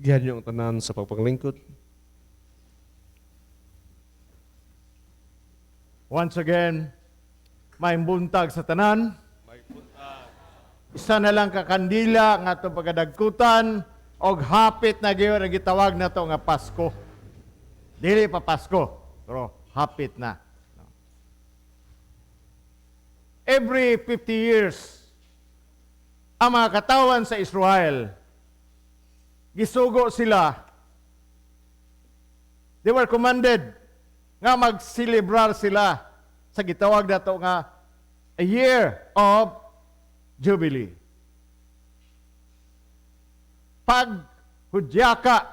Gihan niyo ang tanan sa pagpanglingkod. Once again, may buntag sa tanan. Isa na lang ka kandila nga atong pagkadagkutan og hapit na gyud ang gitawag nato nga Pasko. Dili pa Pasko, pero hapit na. Every 50 years, ang mga katawan sa Israel, gisugo sila, they were commanded nga magselebrar sila sa gitawag nato nga a year of Jubilee. Pag hudyaka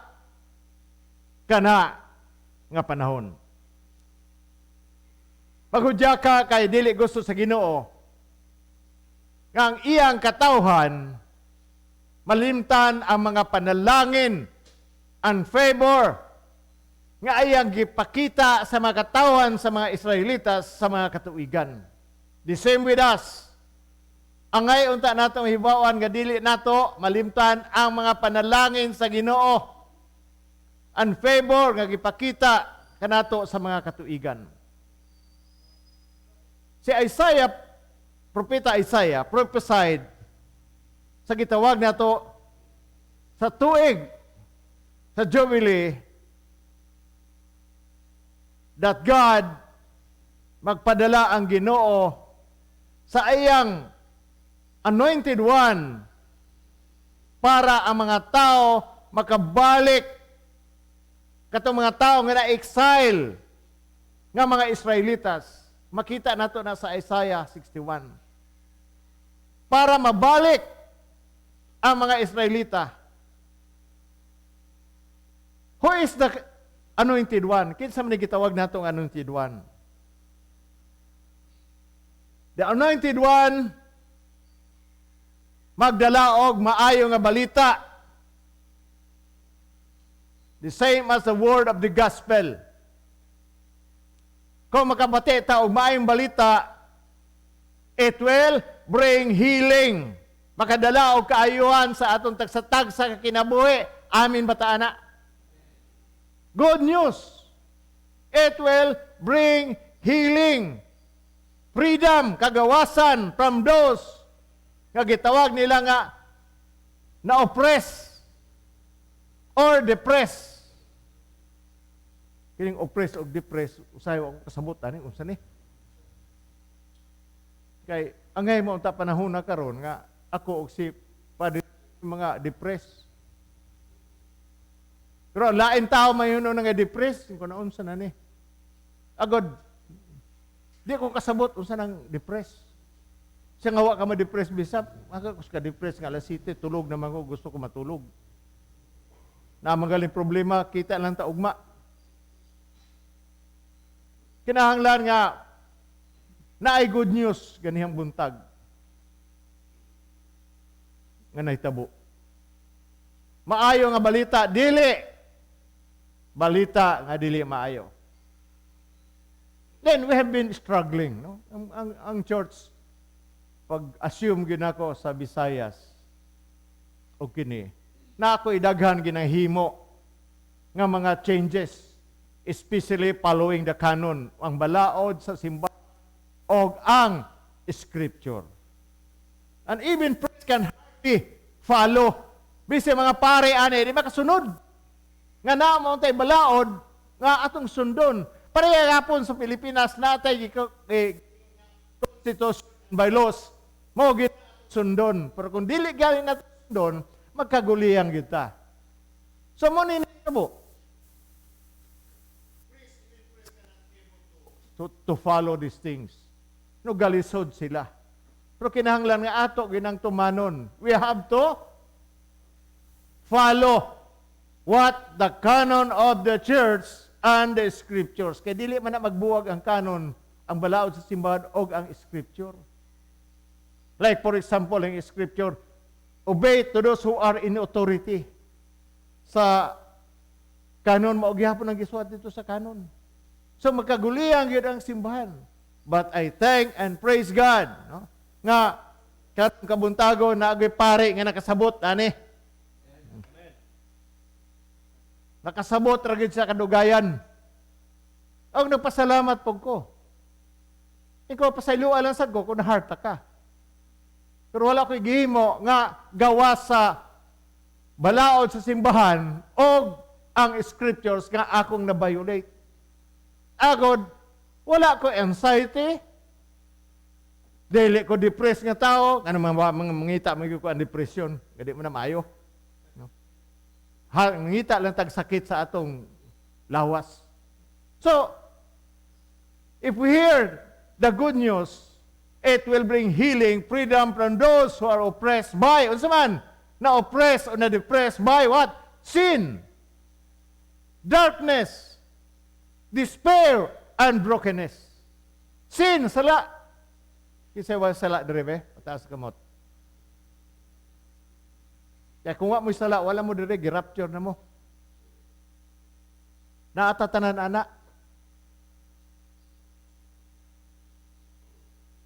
kana nga panahon. Paghudyaka kay dili gusto sa Ginoo nga ang iyang katawhan malimtan ang mga panalangin and favor nga iyang gipakita sa mga katawhan sa mga Israelitas sa mga katuigan. The same with us. Angay unta natong hibawan nga dili nato malimtan ang mga panalangin sa Ginoo and favor nga gipakita kanato sa mga katuigan. Si Isaiah, Propeta Isaiah, prophesied sa gitawag nato sa tuig sa Jubilee that God magpadala ang Ginoo sa iyang anointed one para ang mga tao makabalik, katong mga tao nga na-exile nga mga Israelitas. Makita nato na sa Isaiah 61 para mabalik ang mga Israelita. Who is the anointed one? Kinsa man gitawag nato ang anointed one? The anointed one magdala og maayo nga balita. The same as the word of the gospel. Kung makabati ta og maayong balita, it will bring healing. Makadala og kaayuhan sa atong tagsa-tagsa ka kinabuhi. Amin ba ta ana? Good news. It will bring healing. Freedom, kagawasan from those nga gitawag nila nga na-oppress or depress. Kining oppress o depress, usahay wa ko kasabot ani unsa ni. Kay angay mo unta panahon na karon nga ako og si Padre mga depress. Pero lain tao may na nga depress, kung na unsa na ni. Agod, di ko kasabot unsa nang depress. Siya nga wa ka ma-depress bisap, maka ka depress nga alas 7, tulog naman ko, gusto ko matulog. Na magaling problema, kita lang ta ugma. Kinahanglan nga naay good news ganihang buntag nga nahitabo. Maayo nga balita, dili balita nga dili maayo. Then we have been struggling, no? Ang church, pag assume ginako sa Visayas o kini, na ako idaghan ginahimo nga mga changes, especially following the canon, ang balaod sa simbahan og ang scripture. And even priests can hardly follow. Bisi mga pare ani, di makasunod. Nga naa mo tay balaod nga atong sundon. Pareha gapon sa Pilipinas natay constitution by laws mo gid sundon. Pero kung dili galing nato sundon, magkaguliyang kita. So mo ni mo to follow these things. No galisod sila. Pero kinahanglan nga ato ginang tumanon. We have to follow what the canon of the church and the scriptures. Kay dili man na magbuwag ang canon, ang balaod sa simbahan og ang scripture. Like for example, ang scripture, obey to those who are in authority. Sa canon, mao gihapon ang gisuwat dito sa canon. So magkaguliyang gyud ang simbahan. But I thank and praise God, no? Nga karon kabuntago na agoy pare nga nakasabot ani. Nakasabot ra gid sa kadugayan. Og nagpasalamat pud ko. Ikaw, pasayloa lang sad ko kung na-heart ka. Pero wala ko gihimo nga gawas sa balaod sa simbahan o ang scriptures nga akong na-violate. Agod, wala ko anxiety, dili ko depressed nga tao, ano mga mangita mo ko ang depression, gadi mo na maayo. No? Ha, mangita lang tag sakit sa atong lawas. So, if we hear the good news, it will bring healing, freedom from those who are oppressed by, unsa man, na oppressed o na depressed by what? Sin, darkness, despair, and brokenness. Sin, sala. Kinsa wa sala diri be? Pataas kamot. Kaya kung wa mo sala, wala mo dire, girapture na mo. Naatatanan ana.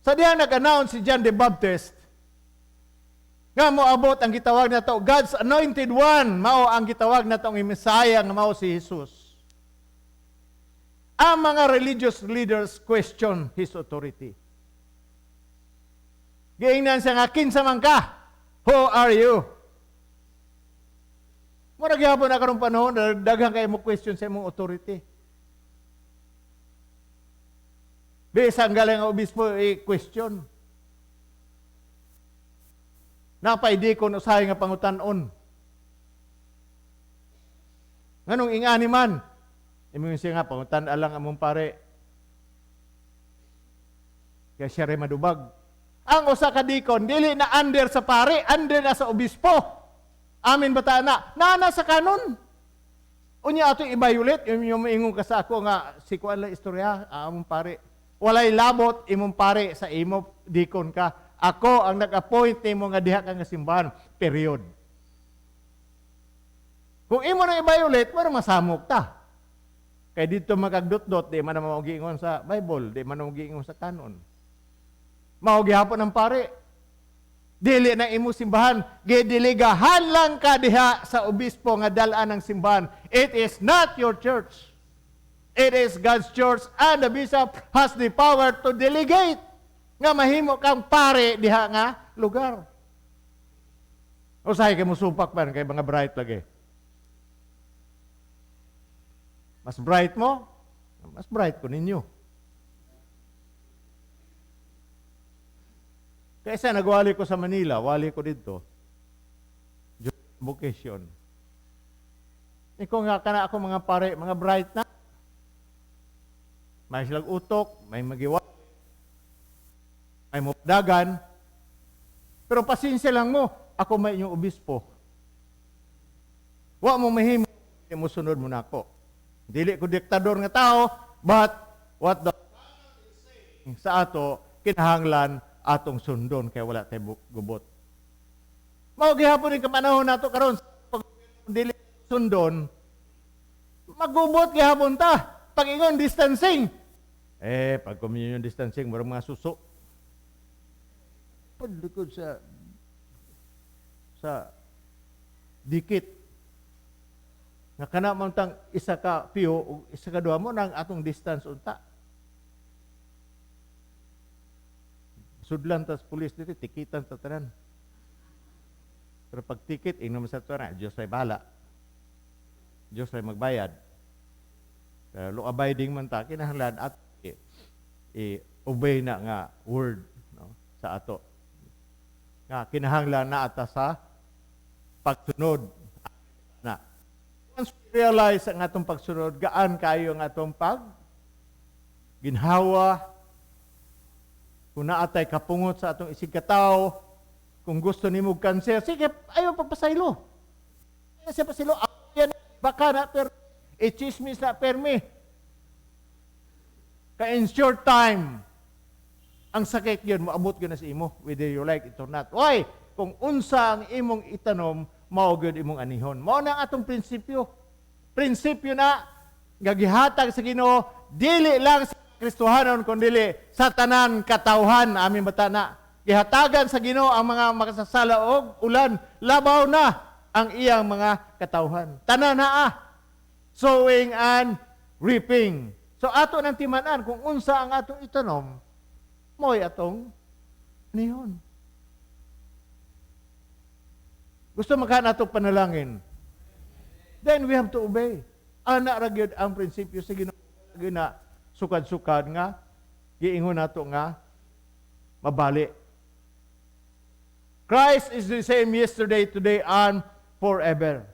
Sa diyang nag-announce si John the Baptist, nga moabot ang gitawag na to, God's anointed one, mao ang gitawag na to ang Messiah nga mao si Jesus. Ang mga religious leaders question his authority. Giingnan siya nga, kinsa man ka? Who are you? Mura gihapon na karong panahon, daghan kayo mo question sa imong authority. Bisan galing ang obispo i-question. Napay di ko usahay nga pangutan-on. Nganong ingani man? Imo siya nga pangutan-an lang among pare. Kaya siya rin madubag. Ang usa ka dikon dili na under sa pare, under na sa obispo. Amin ba ta na? Naana sa kanon. Unya ato i-violate, yung maingon ka sa ako nga si kuan lang istorya, among pare. Walay labot imong pare sa imo dikon ka. Ako ang nag-appoint nimo nga diha ka nga simbahan. Period. Kung imo na i-violate, wala masamok ta. Kay dito magagdot-dot, di man mao giingon sa Bible, di man mao giingon sa kanon. Mao gihapon ang pare. Dili na imo simbahan, gidiligahan lang ka diha sa obispo nga dal-an ng simbahan. It is not your church. It is God's church and the bishop has the power to delegate nga mahimo kang pare diha nga lugar. Usahay kay musupak man kay mga bright lagi. Mas bright mo, mas bright ko ninyo. Kaysa nagwali ko sa Manila, wali ko dito. Vocation. Ikaw nga kana ako mga pare, mga bright na. May silang utok, may magiwa, may mupdagan. Pero pasensya lang mo, ako may inyong obispo. Wa mo mahimo, mo sunod mo na ako. Dili ko diktador nga tao, but what the sa ato, kinahanglan atong sundon kay wala tay gubot. Mao gihapon ni kapanahon nato karon pag dili sundon, magubot gihapon ta. Pag ingon distancing, pag communion distancing murag mga suso. Padlikod sa dikit. Nga kana man tang isa ka piyo o isa ka duha mo nang atong distance unta. Sudlan tas pulis dito, tikitan sa tanan. Pero pag tikit, inom sa tanan, Diyos ay bahala. Diyos ay magbayad. Pero law abiding man ta, kinahanglan at i-obey na nga word, no, sa ato. Nga kinahanglan na ata sa pagsunod na. Once we realize ang atong pagsunod, gaan kayo ang atong pag ginhawa. Kung naatay kapungot sa atong isig katawo, kung gusto nimo kanser, sige, ayaw pagpasaylo. Ayaw siya pasaylo, ayaw baka na pero i-chismis na permi. Ka in short time, ang sakit yun, moabot yun na sa imo, whether you like it or not. Why? Kung unsa ang imong itanom, mao gyud imong anihon. Mao na ang atong prinsipyo. Prinsipyo na gagihatag sa Ginoo, dili lang sa Kristohanon, kundi sa tanan katawhan. Amin bata na. Gihatagan sa Ginoo ang mga makasasala og ulan, labaw na ang iyang mga katawhan. Tanan na ah. Sowing and reaping. So ato nang timan-an kung unsa ang atong itanom, mo'y atong anihon. Gusto maka natong panalangin. Then we have to obey. Ana ra gyud ang prinsipyo sa Ginoo na sukad-sukad nga giingon nato nga mabali. Christ is the same yesterday, today, and forever.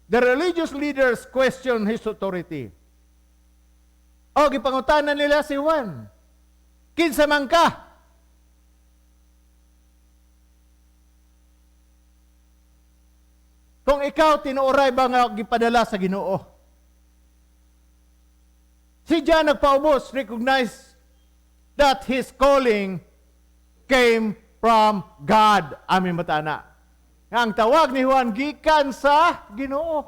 The religious leaders question his authority. O, gipangutana nila si Juan. Kinsa man ka? Kung ikaw tinuoray ba nga gipadala sa Ginoo? Si John nagpaubos, recognize that his calling came from God. Amin matana. Nga ang tawag ni Juan gikan sa Ginoo.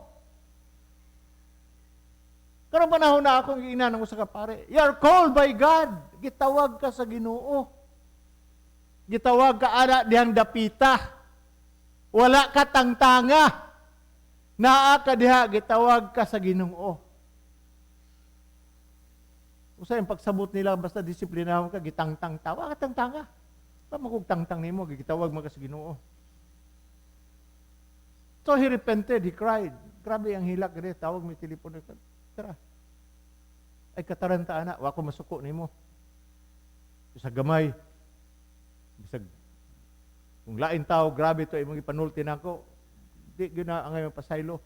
Karong panahon na akong giingnan ng usa ka pare. You are called by God. Gitawag ka sa Ginoo. Gitawag ka ana dihang dapita. Wala ka tangtanga. Naa ka diha, gitawag ka sa Ginoo. Usa yung pagsabot nila, basta disiplinahon ka, gitangtang ta. Wala ka tangtanga. Pa makugtangtang nimo, gitawag man ka sa Ginoo. So he repented, he cried. Grabe ang hilak gani, tawag mi telepono. Tara. Ay kataranta ana, wa ko masuko nimo. Bisag gamay. Bisag kung lain tao, grabe to imong ipanulti nako. Di gyud na angay mapasaylo.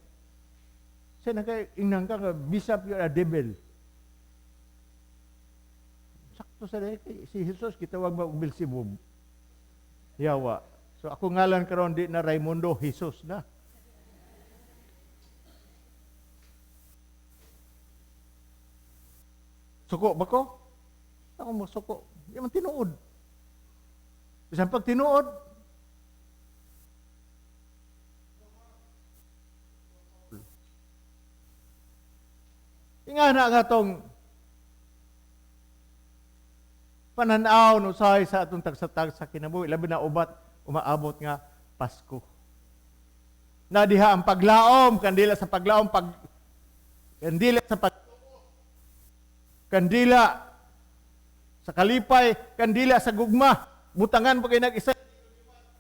Siya na kay ingnan ka nga bishop you're a devil. Sakto sa kay si Jesus gitawag mo og Beelzebub. Yawa. So ako ngalan karon di na Raimundo, Jesus na. Suko ba ko? Ako mo suko. Di man tinuod. Bisan pag tinuod, ingana nga tong pananaw no usahay sa atong tagsatag sa kinabuhi, labi na ubat umaabot nga Pasko. Na diha ang paglaom, kandila sa paglaom, pag kandila sa pag kandila sa kalipay, kandila sa gugma, butangan pa kay nag-isa,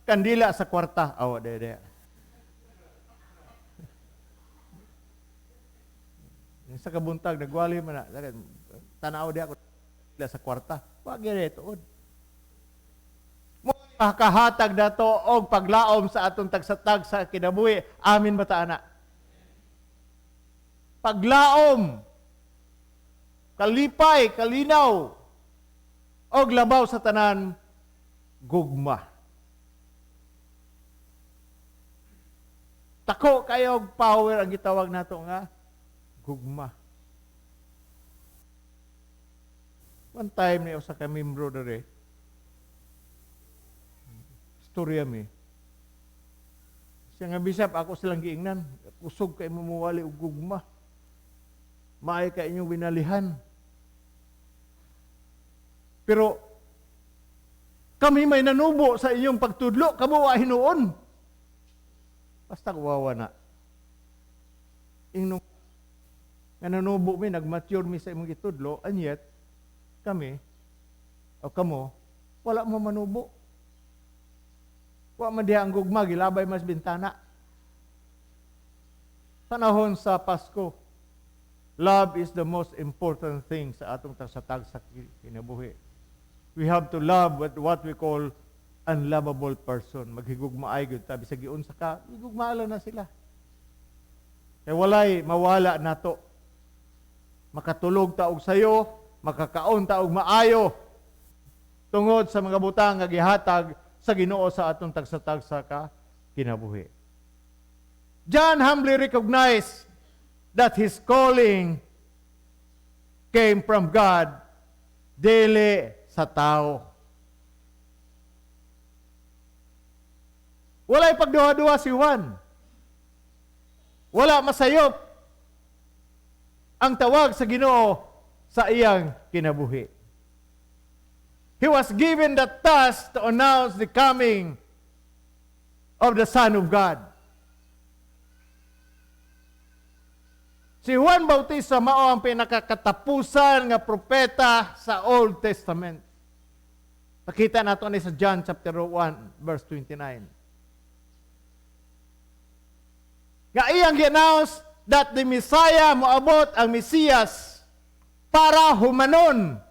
kandila sa kwarta. Aw, de. Sa kabuntag nagwali man na, tanaw di ako sa kwarta. Wa gyud tuod. Mo makahatag nato og paglaom sa atong tagsatag sa kinabuhi. Amin ba ta ana? Paglaom, kalipay, kalinaw, og labaw sa tanan, gugma. Tako kayo og power ang gitawag nato nga gugma. One time ni usa ka membro dere. Istorya mi. Siya nga bishop, ako silang giingnan, kusog kay mumuwali og gugma. Maay ka inyong binalihan. Pero kami may nanubo sa inyong pagtudlo, kamo wa hinuon. Basta kuwawa na. Ingnong nga nanubo mi, nagmature mi sa imong gitudlo, and yet, kami, o kamo, wala mo manubo. Wa man diha ang gugma, gilabay mas bintana. Panahon sa Pasko, love is the most important thing sa atong tagsatag sa kinabuhi. We have to love what we call unlovable person. Maghigugmaay gyud ta, bisag giunsa ka, higugmaala na sila. Kay walay mawala nato. Makatulog ta og sayo, makakaon ta og maayo tungod sa mga butang nga gihatag sa Ginoo sa atong tagsatag sa ka kinabuhi. John humbly recognized that his calling came from God, dili sa tao. Wala'y pagduha-duha si Juan. Wala masayop ang tawag sa Ginoo sa iyang kinabuhi. He was given the task to announce the coming of the Son of God. Si Juan Bautista mao ang pinakakatapusan nga propeta sa Old Testament. Pakita nato ni sa John chapter 1 verse 29. Nga iyang gi-announce that the Messiah moabot, ang Mesiyas, para humanon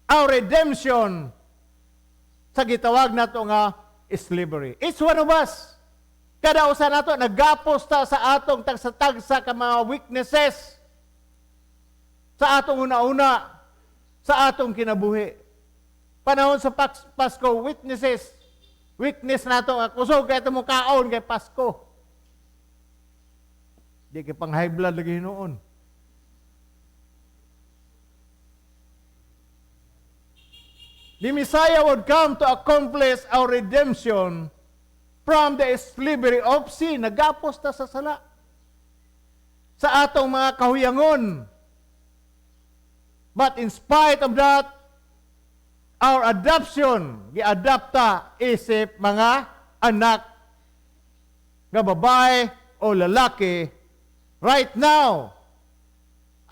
ang redemption sa gitawag nato nga slavery. Each one of us, kada usa nato nagapos ta sa atong tagsa-tagsa ka mga weaknesses sa atong una-una, sa atong kinabuhi. Panahon sa Pasko, witnesses, weakness nato nga kusog kay mo kaon kay Pasko. Di kay pang high blood lagi hinuon. The Messiah would come to accomplish our redemption from the slavery of sin. Nagapos ta sa sala, sa atong mga kahuyangon. But in spite of that, our adoption, giadapta isip mga anak nga babae o lalaki, right now,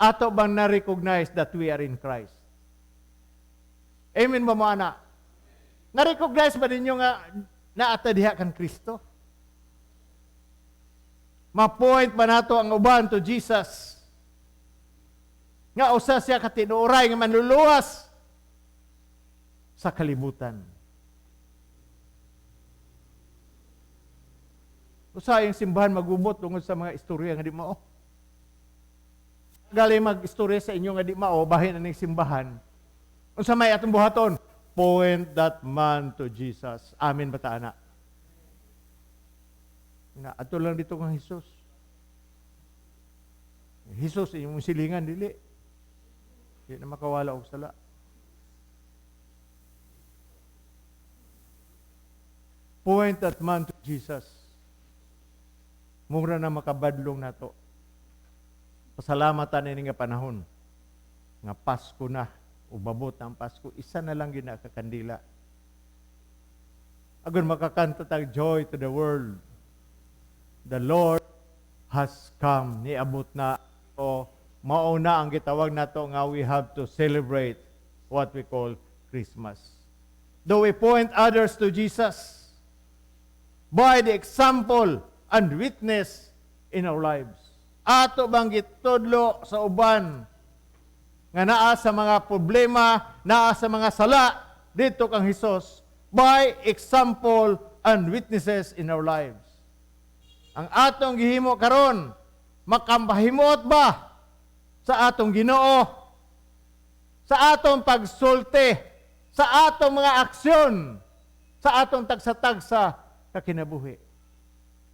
ato bang na-recognize that we are in Christ? Amen ba mo, ana? Na-recognize ba ninyo nga naata diha kan Kristo? Ma-point ba nato ang uban to Jesus? Nga usa siya katinuoray nga manluluwas sa kalibutan. Usahay ang simbahan magubot tungod sa mga istorya nga di mao. Gali mag-istorya sa inyo nga di mao, bahin na ning simbahan. Unsa may atong buhaton? Point that man to Jesus. Amen ba ta, ana? Nga ato lang dito kang Jesus. Jesus inyong silingan dili. Di na makawala og sala. Point that man to Jesus. Mura na makabadlong nato. Pasalamatan ini nga panahon nga Pasko na, ubabot ang Pasko, isa na lang gyud na kakandila. Agon makakanta tag "Joy to the world. The Lord has come." Niabot na o mao na ang gitawag nato nga we have to celebrate what we call Christmas. Though we point others to Jesus by the example and witness in our lives. Ato bang gitudlo sa uban nga naa sa mga problema, naa sa mga sala, dito kang Hesus by example and witnesses in our lives? Ang atong gihimo karon, makapahimuot ba sa atong Ginoo, sa atong pagsulti, sa atong mga aksyon, sa atong tagsa-tagsa kakinabuhi?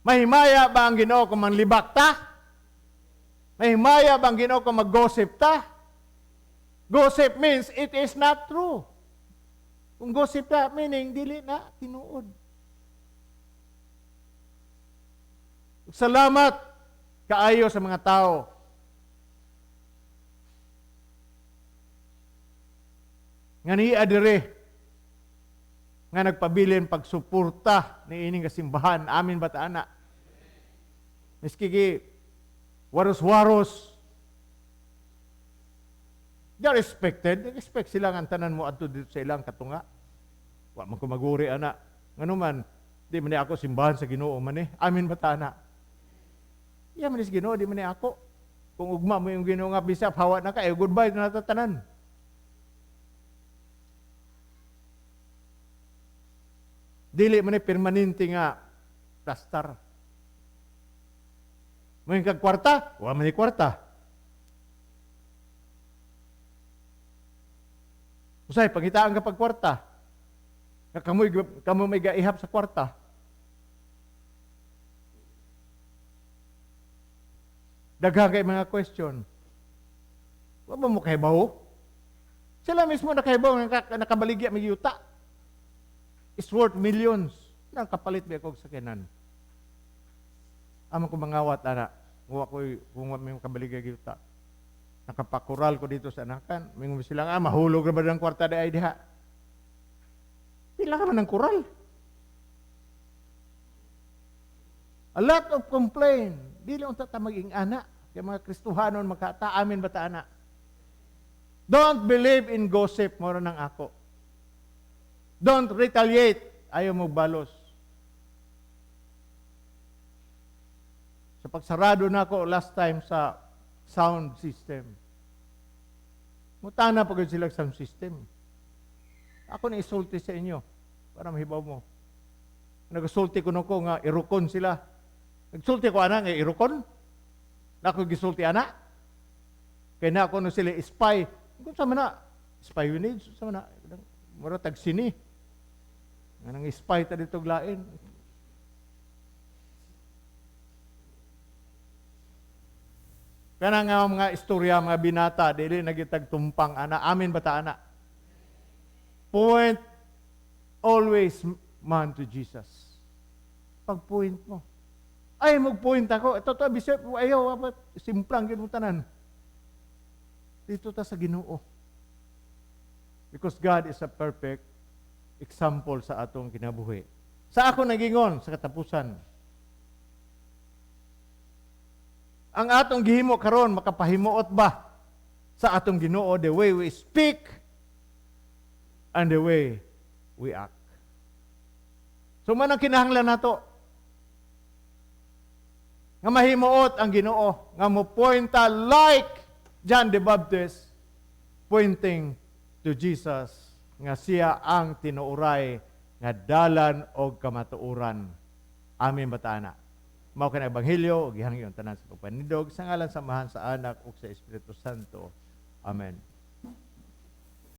Mahimaya ba ang Ginoo kung manlibak ta? Mahimaya ba ang Ginoo kung mag-gossip ta? Gossip means it is not true. Kung gossip ta, meaning dili na tinuod. Salamat kaayo sa mga tao nga niya dire nga nagpabilin pagsuporta ni ining kasimbahan. Amin ba ta, ana? Miski gi waros-waros, they are expected. Expect sila nga tanan mo adto dito sa ilang katunga. Wa man ko maguri ana. Ngano man, di man ni ako, simbahan sa Ginoo man eh. Amin ba ta, ana? Iya man is Ginoo, di man ni ako. Kung ugma mo yung Ginoo nga bisap, hawa na ka, eh, goodbye na tanan. Dili man ni permanente nga plastar. Mo kag kwarta, wa man ni kwarta. Usay pangitaan ka pag kwarta. Nga kamoy kamo may gaihap sa kwarta. Daghan kay mga question. Wa ba mo kahibaw? Sila mismo nakahibaw nga nakabaligya may yuta. It's worth millions. Nang kapalit ba ako sa sakyanan? Amo ko mangawat ana. Wa ko'y kung wa may kabaligya yuta. Nakapakural ko dito sa anakan. Mingon sila nga, mahulog na ba ng kwarta di ay diha? Pila ka man ng kural? A lot of complaint. Dili unta ta maging ana. Kay mga Kristohanon makata, amin ba ta ana? Don't believe in gossip, mao nang ako. Don't retaliate, ayaw mo balos. Sa pagsarado na ako last time sa sound system. Mutana pag sila sound system. Ako na isulti sa inyo para mahibaw mo. Nagasulti ko ko nga irukon sila. Nagsulti ko ana nga irukon. Nako gisulti ana. Kay na ako no sila spy. Kung sa man na spy unit sa man na mura tag sini. Nga nang spy ta dito lain. Kana nga mga istorya, mga binata, dili nagitag tumpang ana, amin bata ana. Point always man to Jesus. Pag-point mo. Ay, mag-point ako. Ito to, bishop, ayaw, simplang yun mo tanan. Dito ta sa Ginoo. Because God is a perfect example sa atong kinabuhi. Sa ako nagingon, sa katapusan, ang atong gihimo karon makapahimuot ba sa atong Ginoo the way we speak and the way we act. So man ang kinahanglan nato nga mahimuot ang Ginoo nga mo pointa like John the Baptist pointing to Jesus nga siya ang tinuoray nga dalan og kamatuoran. Amen ba ta ana? Mao kini ebanghelyo ug gihangyo ang tanan sa pagpanindog sa ngalan sa Amahan, sa Anak ug sa Espiritu Santo. Amen.